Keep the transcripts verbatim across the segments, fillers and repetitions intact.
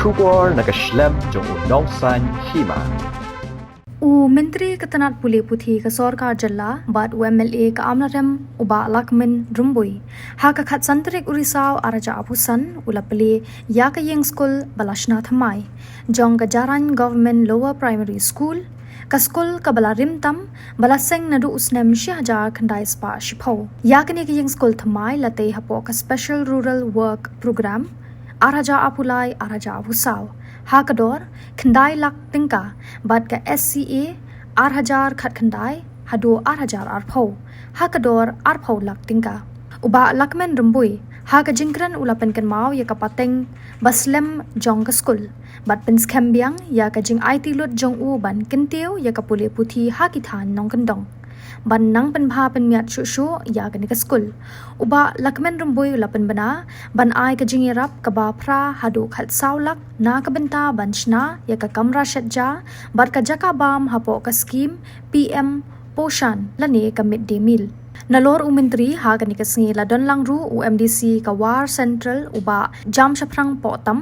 Khubor na ka shlem jong u nongsan hima. U Myntri ka tnat pule puthi ka sorkar jylla bad u M L A ka Amlarem u Bah Lahkmen Rymbui ha ka khatsan tarik u Risaw arhajar arphew san u la plie ïa ka ïing skul ba la shna thymmai jong ka Jarain Government Lower Primary School, ka skul kaba la rim tam ba la seng naduh u snem shi hajar khyndai spah shiphew. Ïa kane ka ïing skul thymmai la tei hapoh ka Special Rural Work Programme arhajar arphew lai arhajar arphew saw ha ka dor khyndai lak tyngka bad ka S C A arhajar khatkhyndai haduh arhajar arphew ha ka dor arphew lak tyngka. U Bah Lahkmen Rymbui ha ka jingkren u la pynkynmaw ïa ka pateng ba slem jong ka skul bad pynskhem biang ïa ka jingaiti lut jong u ban kyntiew ïa ka pule puthi ha ki thaiñ nongkyndong ban nang pynbha pynmiat shuh shuh ïa kane ka skul. U Bah Lahkmen Rymbui u la pynbna ban ai ka jingïarap kaba phra haduh khatsaw lak na ka bynta ban shna ïa ka kamra shet ja bad ka jaka bam hapoh ka skhim P M Poshan lane ka mid day meal. Nalor u Myntri ha kane ka sngi la don lang ruh u M D C ka War Central u Bah Jamshaphrang Pohtam,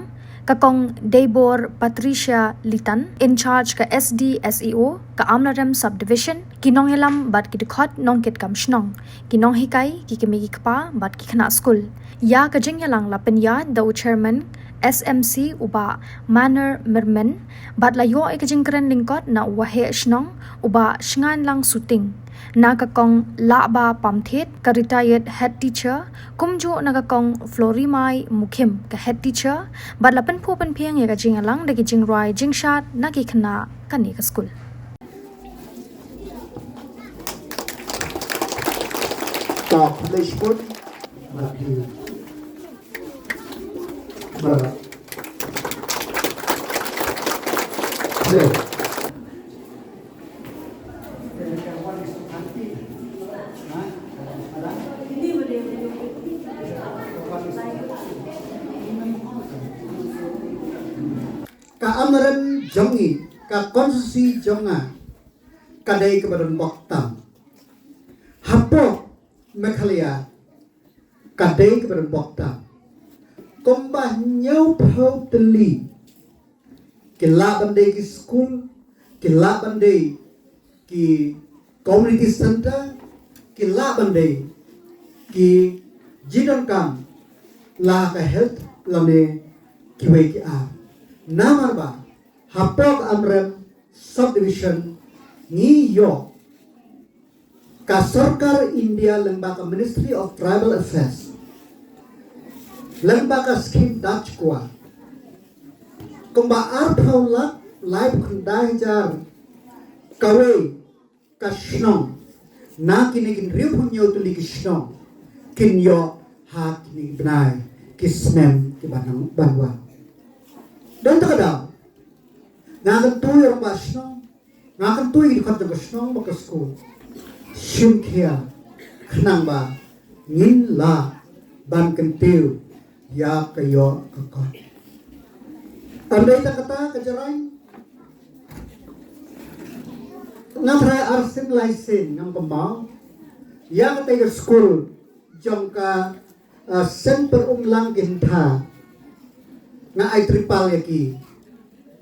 ka Kong Deibor Patricia Litan, in charge ka S D S E O ka Amlarem Subdivision, ki nongïalam bad ki dkhot nongkitkam shnong, ki nonghikai, ki kmie ki kpa bad ki khynnah skul. Ïa ka jingïalang la pynïaid da u Chairman S M C u Bah Manor Myrmen bad la ïoh ïa ka jingkren lyngkot na u Waheh Shnong u Bah Shngainlang Suting, na ka Kong Lahba Pamthied ka Retired Head Teacher, kumjuh na ka Kong Florimai Mukhim ka Head Teacher bad la pynphuh pynphieng ïa ka jingïalang da ki jingrwai jingshad na ki khynnah kane ka skul. Ka punishment ba ki ba ka Amlarem jong ngi, ka constituency jong nga, ka dei kaba donbok tam. Hapoh Meghalaya ka dei kaba donbok tam. Kumba hynñiewphew tylli ki lah ban dei ki skul, ki lah ban dei ki community center, ki lah ban dei ki jingdonkam la ka health lane kiwei ki ar. Namar ba hapoh Amlarem Subdivision ngi ïoh ka sorkar India lyngba ka Ministry of Tribal Affairs, lyngba ka skhim Dutch Kwa, kumba arphew lak laiphew khyndai hajar kawei ka shnong na kine ki hynriewphew hynñiew tylli ki shnong kin ïoh ha kine ki bnai ki snem ki ban wan. Don ta ka daw nga kyntu ïa u rangbah shnong, nga kyntu ïa ki dkhot jong ka shnong bad ka skul, shim khia khnang ba ngin lah ban kyntiew ïa ka ïoh ka kot. Ym dei tang kata ka Jarain, nga tharai arsien laisien ngam kynmaw ïa katei ka skul jong ka, ah, Seng Pyrumlang Kynthah, nga ai tripal ïa ki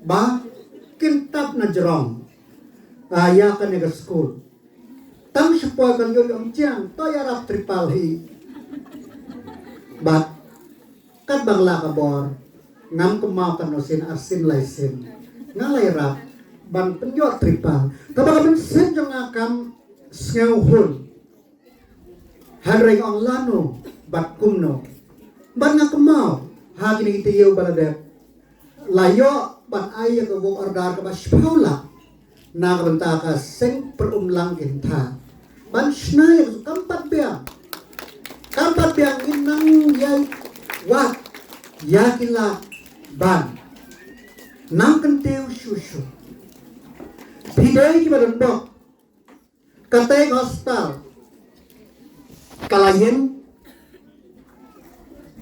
ba kin tap na jrong, ah, ïa kane ka skul. Tang shu poi ban ïoh ïoh ïa ka jingïarap tripal hi. Bad katba nga la ka bor, ngam kynmaw katno sien, arsien laisien nga la ïarap ban pynïoh tripal. Kaba ka mynsiem jong nga kam sngewhun. Hynrei nga ong lano bad kumno. Bad nga kynmaw ha kine ki taïew ba la dep la ïoh ban ai ïa ka work order kaba shiphew lak na ka bynta ka Seng Pyrumlang Kynthah ban shna ïa ka, kam pat biang, kam pat biang, ngin nang ïai wad ïa ki lad ban nang kyntiew shuh shuh. Phi dei kiba donbok. Katei ka hospital ka la ïeng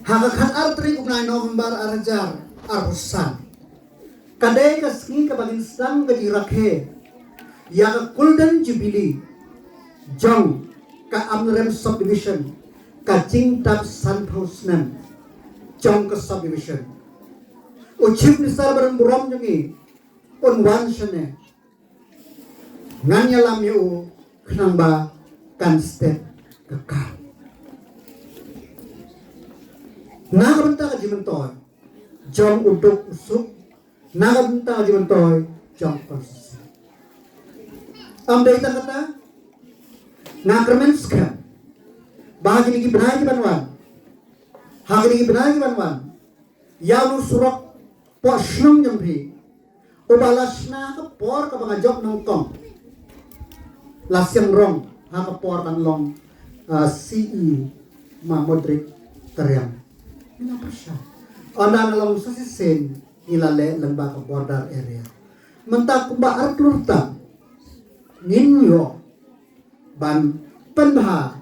ha ka khatar tarik u bnai November arhajar arphew san. Ka dei ka sngi kaba ngin sdang ka jingrakhe ïa ka Golden Jubilee jong ka Amlarem Subdivision, ka jingdap sanphew snem jong ka subdivision. U Chief Minister ba don burom jong ngi un wan shane. Ngan ïalam ïa u khnang ba kan stet ka kam. Na ka bynta ka jingmyntoi jong u duk u suk, na ka bynta ka jingmyntoi jong ka constituency. Ym dei tang kata, nga kyrmen skhem ba ha kine ki bnai ki ban wan, ha kine ki bnai ki ban wan, ïa u surok pok shnong jong phi, uba la shna ka por kaba nga jop nyngkong, la siang rong ha ka por ban long, ah, C E ma Modric Tariang. Nga pyrshah. Ynda nga long sa shisien ngi la leh lyngba ka border area. Mynta kumba artur tam ngin ïoh ban pynbha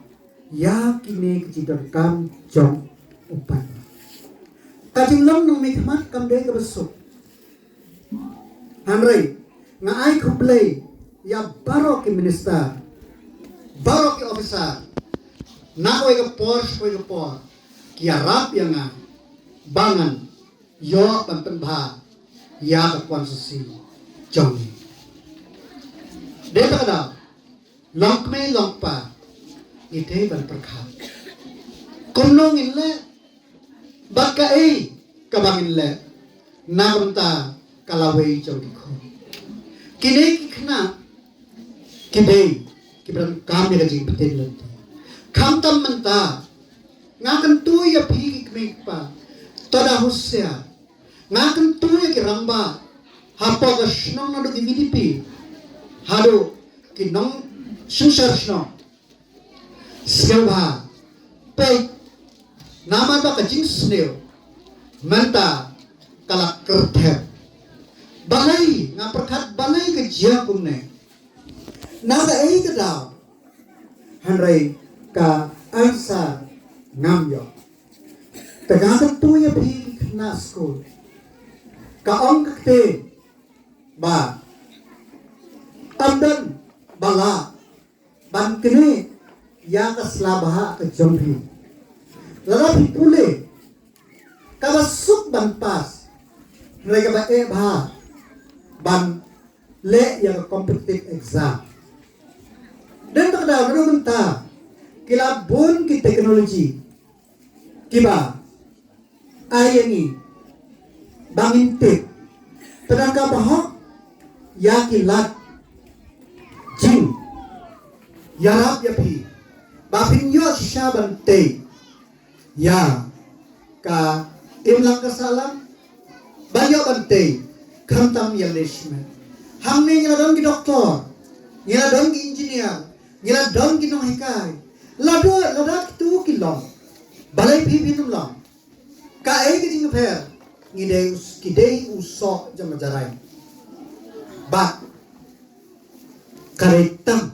ïa kine ki jingdonkam jong u paidbah. Ka jinglong nongmihkhmat kam dei kaba suk. Hynrei nga ai khublei ïa baroh ki minister, baroh ki officer, na kawei ka por sha kawei ka por ki ïarap ïa nga ba ngan ïoh ban pynbha ïa ka constituency jong ngi. Dei ta ka daw, long kmie long kpa, ngi dei ban pyrkhat kumno ngin leh bad kaei kaba ngin leh na ka bynta ka lawei jong ki khun. Kine ki khynnah ki dei kiba donkam ïa ka jingpyntip lynti. Khamtam mynta nga kyntu ïa phi ki kmie ki kpa, to da husiar. Nga kyntu ïa ki rangbah hapoh ka shnong, naduh ki V D P haduh ki nongsynshar shnong. Sngewbha peit namar ba ka jingsniew mynta ka la kyrthep. Balei nga pyrkhat, balei ka jia kumne? Na kaei ka daw? Hynrei ka answer ngam ïoh. Te nga kyntu ïa phi ki khynnah skul, ka ong ka ktien ba ym don ba lah ban knieh ïa ka sla bhah ka jong phi. Lada phi pule, kaba suk ban pass, hynrei kaba eh bha ban leh ïa ka competitive exam. Dei ta ka daw, naduh mynta ki la bun ki technology kiba ai ïa ngi ba ngin tip. Te nang ka bahok ïa ki lad jingïarap ïa phi ba phin ïoh shisha ban tei ïa ka imlang ka sahlang, ban ïoh ban tei khamtam ïa lei shimet. Hangne ngi la don ki doktor, ngi la don ki engineer, ngi la don ki nonghikai. Lada, lada kitu ki long, balei phi phin ym long? Kaei ka jingpher? Ngi dei u, ki dei u soh jong ka jarai. Bad ka dei tang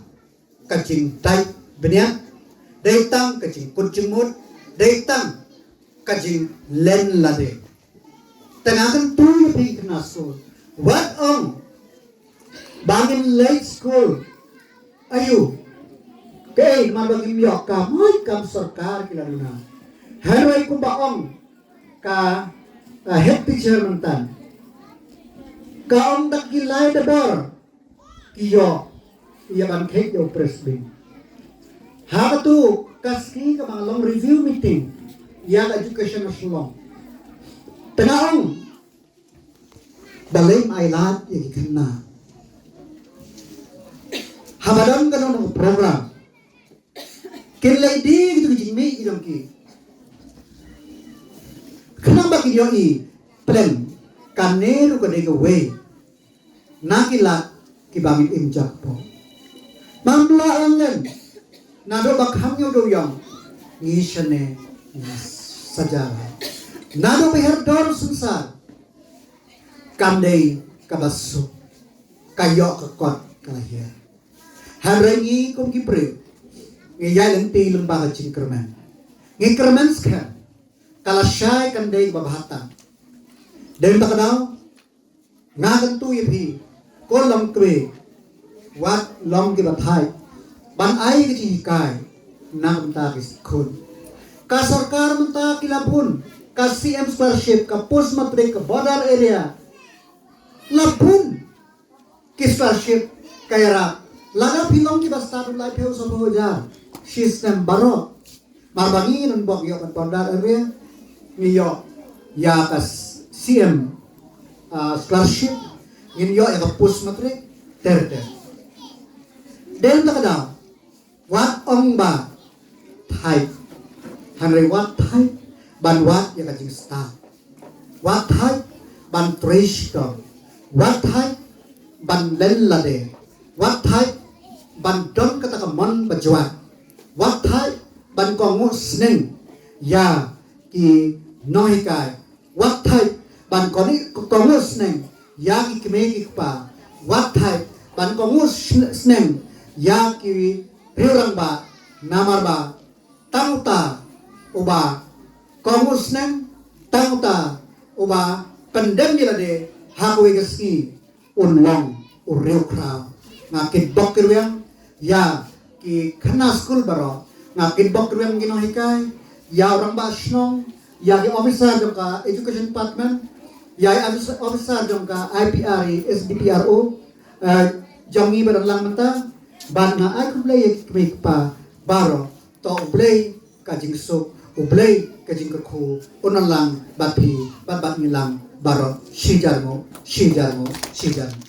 ka jingdait bniat, dei tang ka jingkut jingmut, dei tang ka jinglen lade. Te nga kyntu ïa phi ki khynnah skul, wat ong ba ngin leit skul. Aïu? Kaei, namar ba ngim ïoh kam? Hooid, kam sorkar ki la duna. Hynrei kumba ong ka, ah, head teacher mynta, ka ong da ki lai da bor ki ïoh ïa ban kheit ïa u press beam. Ha katu ka sngi kaba nga long review meeting ïa ka education ha Shillong, te nga ong balei ym ailad ïa ki khynnah? Haba don kano kano ka program, kin leit die kito ki jingmih ki jong ki, khnang ba kin ïohi, plan kane ruh ka dei kawei na ki lad kiba ngin im jakpoh. Mam lah len len, naduh ba kham ïoh dewïong ngi shane ngi saja. Naduh ba hiar dor synsar, kam dei kaba suk, ka ïoh ka kot ka la hiar. Hynrei ngi kum ki briew ngi ïaid lynti lyngba ka jingkyrmen. Ngi kyrmen skhem, ka lashai kan dei kaba bha tam. Dei mynta ka daw nga kyntu ïa phi, ko longkmie wat long kiba thait ban ai ka jinghikai na ka bynta ki khun. Ka sorkar mynta ki la bun ka C M scholarship, ka post matric, ka border area. La bun ki scholarship ka ïarap. Lada phi long kiba stad u lai phew saw phew hajar shi snem baroh. Mar ba ngi nongbok ïoh ka border area, ngi ïoh ïa ka s- C M, ah, scholarship, ngin ïoh ïa ka post matric ter ter. Dei na kata ka daw, wat ong ba thait, hynrei wat thait ban wad ïa ka jingstad. Wat thait ban trei shitom. Wat thait ban len lade. Wat thait ban don kata ka mon bajwat. Wat thait ban kohnguh sneng ïa ki nonghikai. Wat thait ban kohnguh, kohnguh sneng ïa ki kmie ki kpa. Wat thait ban kohnguh sn- sneng ïa ki riew rangbah, namar ba tang uta uba kohnguh sneng, tang uta uba pyndem ïa lade ha kawei ka sngi, un long u riewkhraw. Nga kitbok kirwiang ïa ki khynnah skul baroh, nga kitbok kirwiang ki nonghikai, ïa u rangbah shnong, ïa ki officer jong ka education department, ïa ki officer, officer jong ka I P R, S D P R O, eh, jong ngi ba don lang mynta, bad nga ai khublei ïa ki kmie ki kpa baroh. To U Blei ka jingsuk, U Blei ka jingkyrkhu un nang lang bad phi bad bad ngi lang baroh. Shi hajar nguh, shi hajar nguh, shi hajar nguh.